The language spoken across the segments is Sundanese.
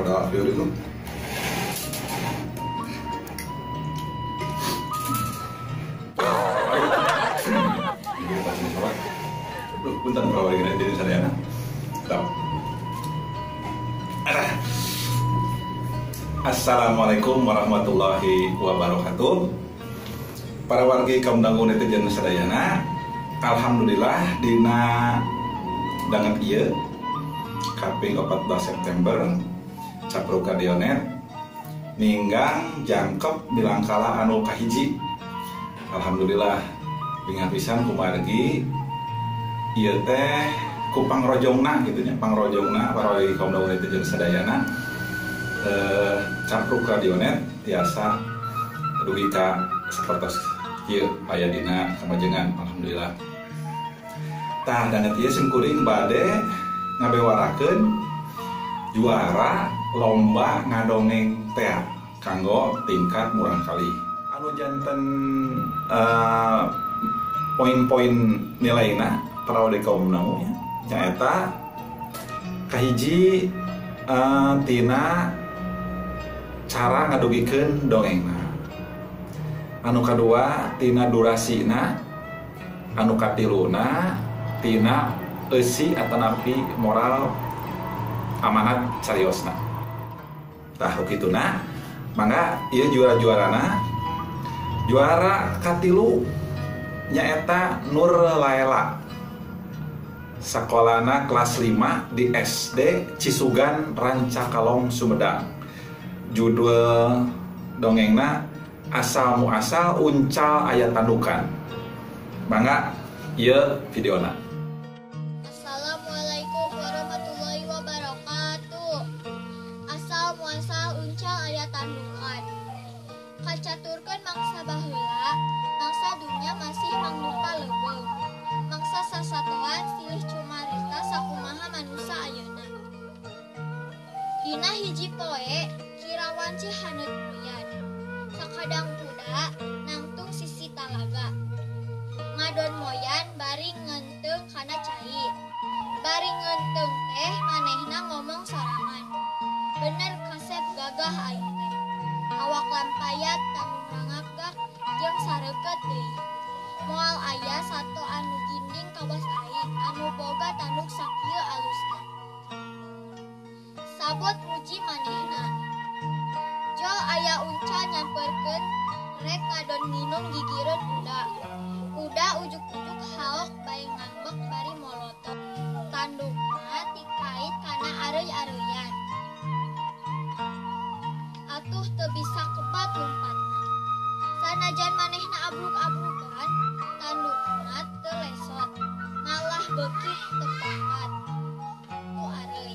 Ada fior itu. Punten kalau diri sadayana. Tetap. Assalamualaikum warahmatullahi wabarakatuh. Para wargi kaum dangu netizen sadayana, alhamdulillah dina danget ieu kaping 14 September Capruk Radionet ninggang jangkep bilangkala anu kahiji. Alhamdulillah bingah pisan kumargi ieu teh ku pangrojongna kitu nya, pangrojongna para wargi kaum dangu netizen sadayana. Capruk Radionet tiasa dugi ka sapertos ieu aya dina kamajengan, alhamdulillah. Tah danget ieu sim kuring bade ngabewarakeun juara lomba ngadongeng tea kanggo tingkat murangkali. Anu janten poin-poin nilaina para wargi kaum dangu nya nyaeta kahiji tina cara ngadugikeun dongengna, anu kadua tina durasina, anu katiluna tina eusi atanapi moral amanat cariosna. Tah kituna mangga ieu juara-juarana. Juara katilu nyaeta Nur Laela, sakolana kelas 5 di SD Cisugan Rancakalong Sumedang. Judul dongengna Asal Muasal Uncal Aya Tandukan. Mangga ieu videona. Assalamualaikum warahmatullahi wabarakatuh. Asal muasal uncal aya tandukan. Kacaturkeun mangsa baheula, mangsa dunya masih mangrupa leuweung. Mangsa sasatoan silih cumarita sakumaha manusa ayeuna. Dina hiji poe kirawanci haneut moyan. Sakadang kuda nangtung sisi talaga. Ngadon moyan bari ngenteung kana cai. Bari ngenteung teh manehna ngomong sorangan. Bener kasep gagah aing teh. Awak lampayat tanduk rangagak jeung sareukeut deui. Moal aya sato anu ginding kawas aing anu boga tanduk sakieu alusna. Sabot muji manehna. Jol aya uncal nyamperkeun rek ngadon nginum gigireun kuda. Kuda ujuk-ujuk haok bae ngambek bari molotot. Tandukna tikait kana areuy-areuyan. Atuh teu bisa kebat lumpatna. Sanajan manehna abruk-abrukan, tandukna teu lesot, malah beuki teu ku areuy.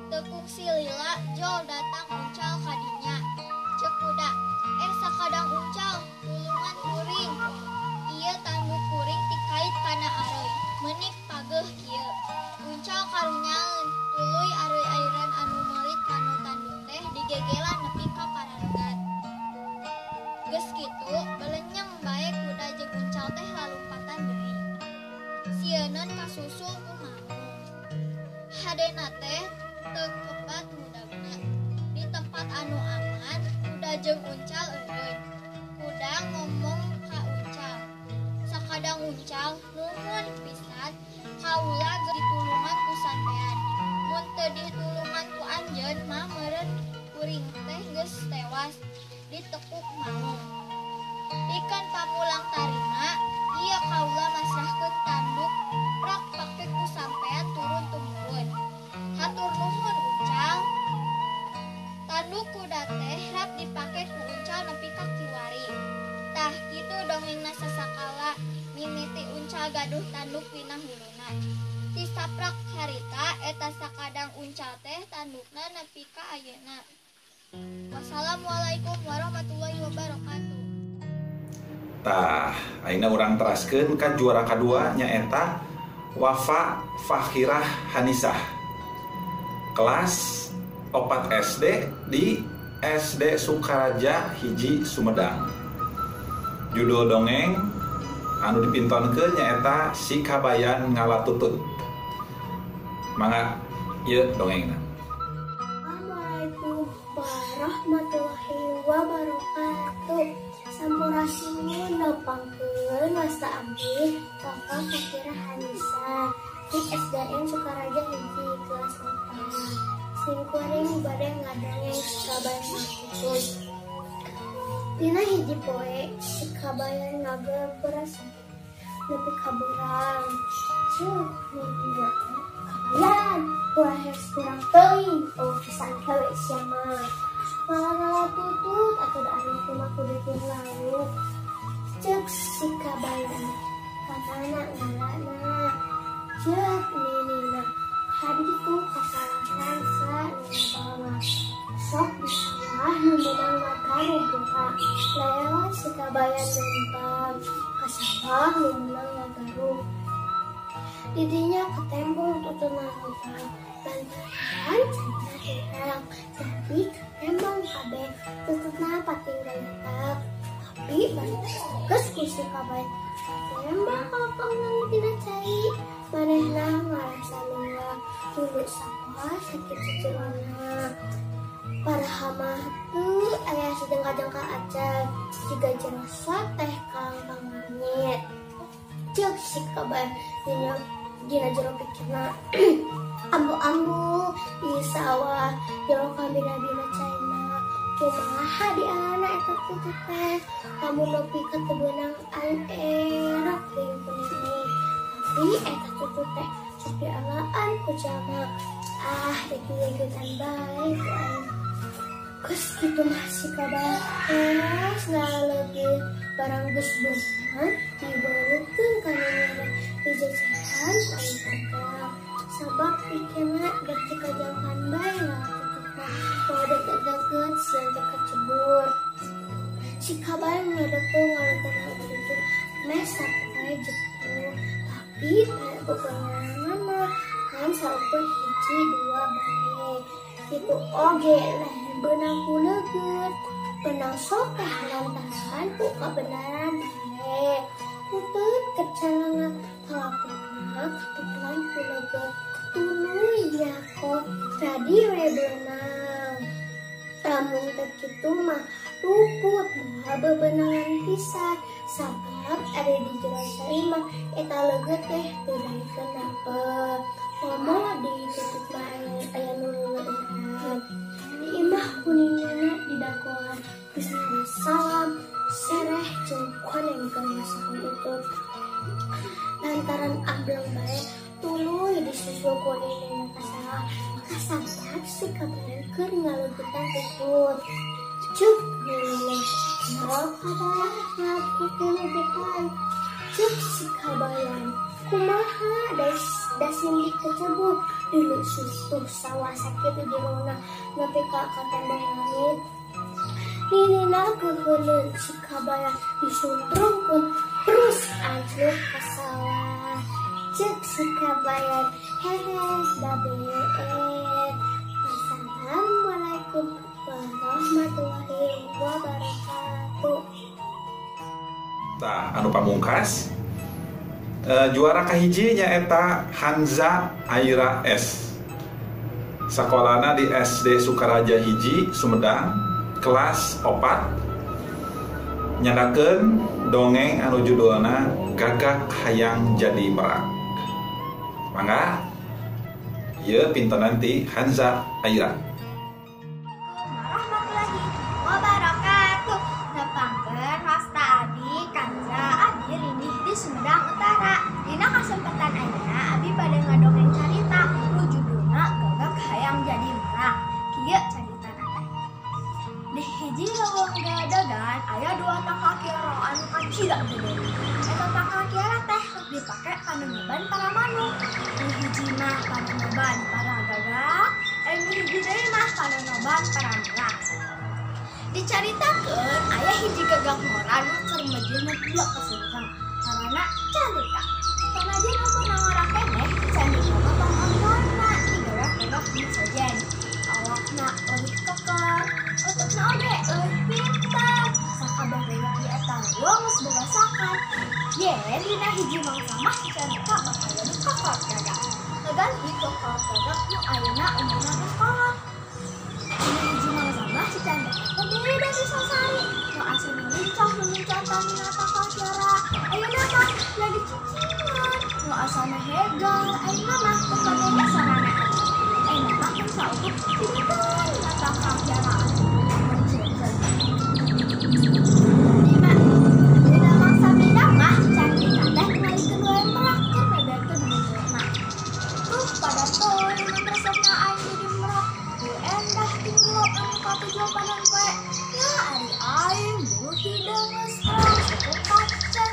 Teu kungsi lila jol datang uncal kadinya. Ceuk kuda, sakadang uncal, tulungan kuring. Ieu tanduk kuring tikait kana areuy, meunik pageuh kieu. Uncal karunyaeun, tuluy areuy-areuyan anu meulit kana tanduk teh digegelan nepi ka pararegat. Geus kitu, belenyeng bae kuda jeung uncal teh lalumpatan deui. Sieuneun kasusul ku maung. Hadena teh teu kebat hudagna. Di tempat anu aman, kuda jeung uncal eureun. Kuda ngomong ka uncal. Sakadang uncal nuhun pisan kaula geus ditulungan ku sampean. Mun teu ditulungan ku anjeun mah meureun kuring teh geus tewas ditekuk maung. Pikeun pamulang tarima, ieu kaula masrahkeun tanduk prak pake ku sampean turun tumurun. Hatur nuhun uncal. Tanduk kuda teh rap dipake ku uncal nepi ka kiwari. Tah kitu dongengna sasakala mimiti uncal gaduh tanduk dina huluna. Ti saprak harita eta sakadang uncal teh tandukna nepi ka ayeuna. Wassalamualaikum warahmatullahi wabarakatuh. Tah, ayeuna urang teraskeun ka juara kadua nyaeta Wafa Fakhirah Hanisah. Kelas 4 SD di SD Sukaraja Hiji Sumedang. Judul dongeng anu dipintonkeun nyaeta Si Kabayan Ngalatutut. Mangga ieu dongengna. Assalamualaikum Sampurasun, nepangkeun wasta abdi Wafa Fakira Hanisa di SDN Sukaraja hiji kelas 4. Simkuring bade ngadongeng Si Kabayan Tutut. Dina hiji poe si Kabayan ngagel beras nepi ka beurang. Ceuk ninina, "Kabayan, ulah geus kurang teuing, eueuh pisan hewe sia mah. Ngala-ngala tutut atuh da ari teh mah kudu jeung lauk." Ceuk si Kabayan, "Kamana ngalana?" Ceuk ninina, "Kaditu kasalahan sa nu ngabawa. Sok di sawah nu meunang ngagaruk geura." Leos si Kabayan lempang ka sawah nu meunang ngagaruk. Didinya ketembong tututna lubang lantaran caina herang, jadi ketembong kabeh tututna patinggal letak. Tapi bari geus ku si Kabayan tembak kalapangna tina cai, manehna ngarasa leulah tuluy sakola sakit sejerona. Padahal mah teu aya sajengkal-jengkal acan, jiga jero teh kalangkang langit. Ceuk si Kabayan dina jero pikirna, "Ambu-ambu di sawah jero kabina-bina caina, kumaha dialana eta tutut teh, lamun nepi ka teu beunang erok teuing ku nini. Tapi eta tutut teh sok dialaan ku jalma. Ah, dek ikutan bae ku aing." Geus kitu mah si Kabayan geus ngaleugeut barang geus beunang dibeuleutkeun ka ninina, dijajahan ku anu dagang. Sabab pikirna dek dikajauhan bae ngala tututna, moal deket-deket sieun teh kecebur. Si Kabayan ngadeukeuh ngaleukeun tutut meh sapoe jepuh, tapi aya bebeunangan mah ngan saukur hiji dua bae. Kitu oge leher beunang ku leugeut, benang soteh lantaran ku kabenaran bae. Tutut kecalangan kalapungna katutuan ku leugeut, tuluy nyako radi we beunang. Lamun teu kitu mah luput moal bebenangan pisan, sabab ari di jero cai mah eta leugeut teh teu daekeun dapet. Komo di tutut mah aya nu leueuran. Di imah ku ninina didagoan geus salam sereh jeung konengkeun masakan utut. Lantaran ambleng bae tuluy disusul ku ninina ka sawah, kasampak si Kabayan keur ngaleugetan tutut. Ceuk ninina, "Naon Kabayan ngaleugeut leugetan?" Ceuk si Kabayan, "Kumaha da sindik kecebur dulu sutuh sawah sakitu jerona nepi ka katembong langit." Ninina keuheuleun si Kabayan disuntrungkeun terus anjlok ka sawah. Ceuk si Kabayan, "Hehe da beet." Wassalamualaikum warahmatullahi wabarakatuh. Tah anu pamungkas, juara kahiji nyaeta Hanza Aira S. Sakolana di SD Sukaraja hiji Sumedang kelas 4. Nyandakeun dongeng anu judulna Gagak Hayang Jadi Merak. Mangga ieu pinten nanti Hanza Aira. Warahmatullahi wabarakatuh. Nepangkeun wasta abdi Kanza abdi linggih di Sumedang Utara. Dina kasempatan ayeuna abdi bade ngadongeng carita nu judulna Gagak Hayang Jadi Merak. Kieu caritana teh. Di hiji leuweung gadagan aya dua tangkal kiara anu kacida gede. Eta tangkal kiara teh sok dipake panenoban para manuk. Nu hiji mah panenoban para gagak, nu hiji deui mah panenoban para merak. Dicaritakeun aya hiji gagak ngora nu keur mejeuhna dua kasengkang karana Candika. Sanajan umurna ngora keneh, Candika mah tong ongkorna ti gagak-gagak nu sejen. Awakna leuwih keker, utukna oge leuwih pintar. Sakabeh gagak di eta leuweung geus boga sakat. Yen dina hiji mangsa mah si Candika bakal jadi kokot gagak. Kaganti kokot gagak nu ayeuna umurna geus kolot. Dina hiji mangsa mah si Candika teh beda di sasari. Nu asli lincah nu mincatan Rasana hegal, ayeuna mah teu kadenge sorana aja. Ayeuna mah kan saukur cirikan dina tangkal kiara anu mencilkeun. Dina mangsa midang mah si Chandrika teh ngalikeun wae merak keur mebekeun buburna. Tuh pada teuing mun resepna aing jadi merak. Nu endah tinggal anu katujuh panon poe. Ya ari aing bulu hideung geus terang suku kacen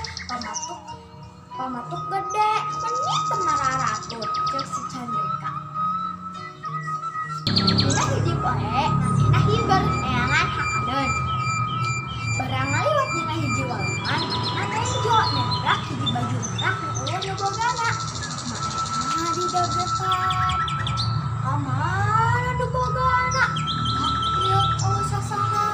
pamatuk gede meni teu mararatur ceuk si Chandrika. Dina hiji poe manehna hiber neangan hakadeun. Barang ngaliwat dina hiji walungan manehna nenjo nembrak hiji baju merak nu eueuh nu bogana. Manehna didegetan. Ka mana nu bogana? Ieu eueuh sasaha.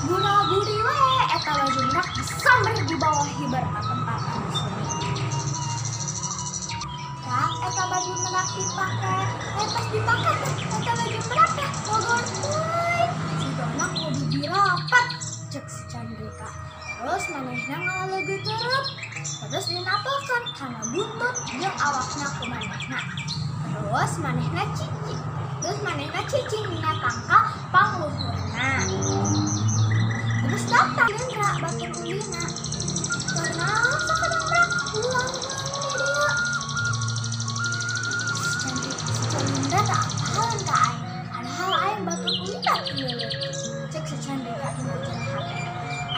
Gura-guri we eta baju merak disamber di bawah hiber ka tempat anu sunyi. Tah eta baju merak dipake, pas dipake teh eta baju merak teh bogor teuing. Sigana kudu dirapat ceuk si Chandrika. Terus manehna ngalaleugeuy terep. Terus dinapelkeun kana buntut jeung awakna ku manehna. Terus manehna cicing. Terus manehna cicing dina tangkal pangluhurna. Terus datang Lindra batur ulina. Karena sakadang merak ulang di dieu. Si Chandrika tak apaleun ka aing. Padahal aing batur ulina ieu leutik. Ceuk si Chandrika dina jero hate.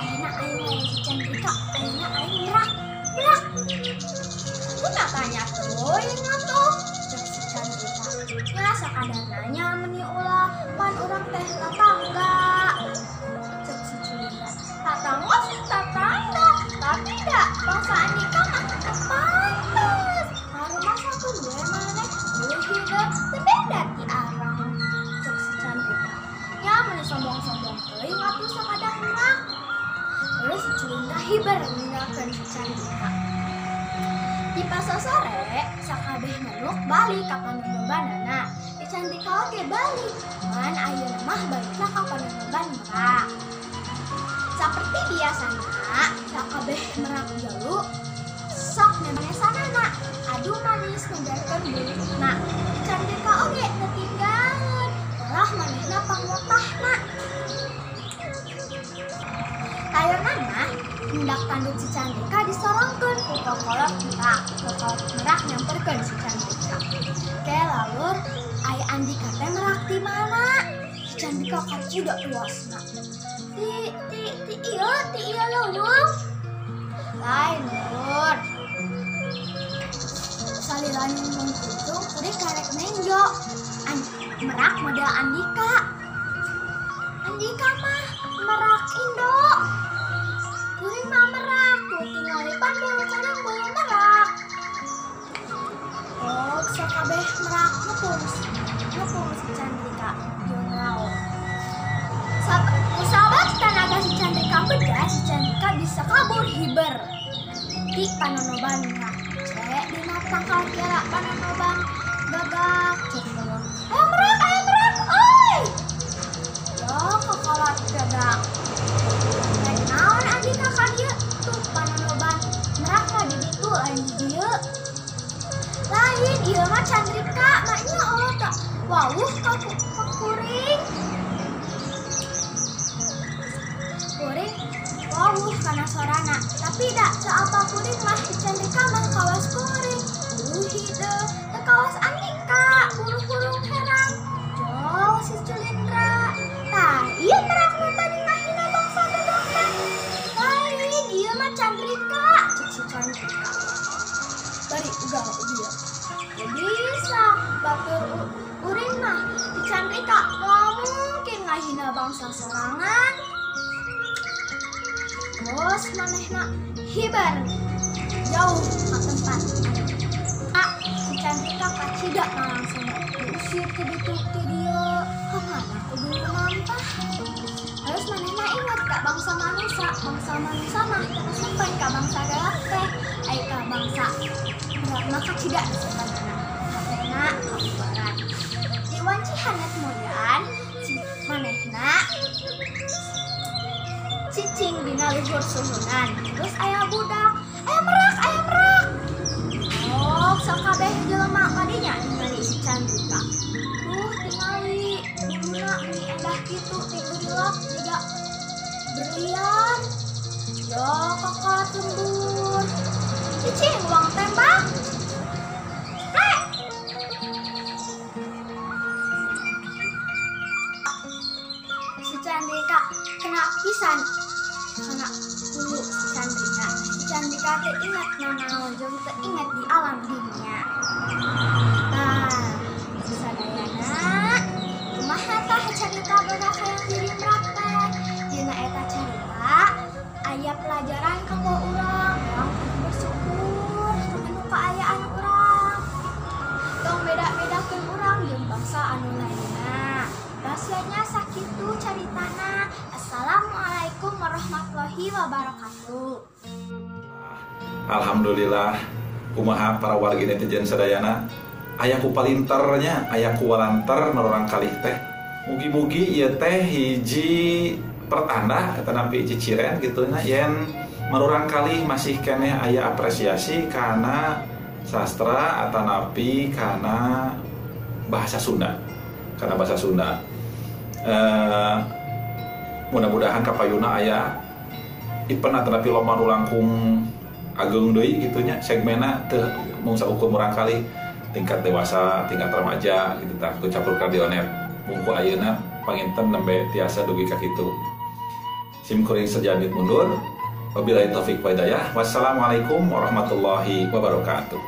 Ayeuna aing lain si Chandrika, ayeuna aing merak. Merak. Kumaha tanya teuing atuh? Ceuk si Chandrika. Nya sakadar nanya meni ulah pan urang teh tatangga. Ceuk si Chandrika. Tatangga sih tatangga, tapi da bangsa Andika mah teu pantes. Ngarumasakeun we maneh bulu hideung teu beda ti arang. Ceuk si Chandrika. Nya meni sombong-sombong teuing atuh sakadar merak. Terus si Chandrika hiber ninggalkeun si Chandrika. Di pasosore sakabeh manuk balik ka panonobanana. Si Chandrika oge balik, ngan ayeuna mah balikna ka panonoban merak. Saperti biasana, sakabeh merak jalu sok nenesanana adu manis memberekeun buluna. Si Chandrika oge teu tinggalkeun, malah manehna pangwatahna. Tayona mah hendak tanduk si Chandrika disorongkeun ku kokolot merak. Kokolot merak nyamperkeun si Chandrika. Ke lalur ai Andika teh merak ti mana? Si Chandrika kacida luasna. Ti ti ti ieu ti ieu leuweung. Lain lur. Salila nyungkung kucung kuring karek nenjo. Merak model Andika. Andika mah merak Indo. Kuring mah merak tuh tinggalipan bulu kadang bulu merak. Oh, sakabeh merak ngepung si Chandrika jeung raot. Sahabat tanaga si Chandrika beda, si Chandrika bisa kabur hiber di panonoban merak. Cek dina tangkal kiara panonoban gagak cek leuweung. Ayo merak, oi! Yo kokolot gagak. Rek naon Andika ka dieu? Tuh panonoban merak mah di ditu lain di dieu. Lain ieu mah Chandrika, maknya Allah tak wawuh ka kuring. Kuring wawuh kana sorana, tapi da apa kuring mah si Chandrika mah kawas kuring. Bulu hideung teu kawas Andika, buru-burung herang. Jol si Culindra. Tah, ieu merak nu tadi ngahina bangsa gagak teh. Lain ieu mah Chandrika, ceuk si Chandrika. Bari ugal dia. Ya bisa, batur uring mah si Chandrika moal mungkin ngahina bangsa sorangan. Terus manehna hiber jauh ka tempat. Si Chandrika kacida langsung diusir ke ditu ke dieu. Ka mana kudu mantah. Terus manehna ingat ka bangsa manusia, bangsa manusia mah teu kasempen ka bangsa galak teh. Ai ka bangsa merak mah kacida disempenna. Hatena kabubaran. Di wanci hanet moyan si manehna cicing dina luhur suhunan. Terus aya budak, aya merak, aya merak. Sakabeh jelema kadinya ningali si Chandrika. Duh tingali buluna meni endah kitu ti dilap jiga berlian. Yo kakak lembur. Cicing uang tembak. Hei. Si Chandrika kena pisan. Kena bulu si Chandrika. Si Chandrika teu inget nanaon jeung teu inget di alam dunia. Tah, sadayana kumaha tah carita budak hayang jadi merak teh? Dina eta carita aya pelajaran kanggo urang, urang kudu bersyukur kana kaayaan urang. Tong beda-bedakeun urang jeung bangsa anu lainna. Rasanya sakitu caritana. Assalamualaikum warahmatullahi wabarakatuh. Alhamdulillah kumaha para wargi netizen sadayana aya ku palinternya, aya ku walanter norang kalih teh. Mugi-mugi ieu teh hiji pertanda eta nampi ciciren gitu nya yen marurang kalih masih keneh aya apresiasi kana sastra atanapi kana bahasa Sunda. Kana bahasa Sunda. Mudah-mudahan kapayuna aya ipen atanapi lomba nu langkung ageng deui kitu nya segmenna teu mung saukur murang kalih tingkat dewasa, tingkat remaja gitu tah ku campur kardionet. Mungku ayeuna panginten nembe tiasa dugi ka kitu. Sim kuring sejamit mundur. Wabillahi taufik wa hidayah. Wassalamualaikum warahmatullahi wabarakatuh.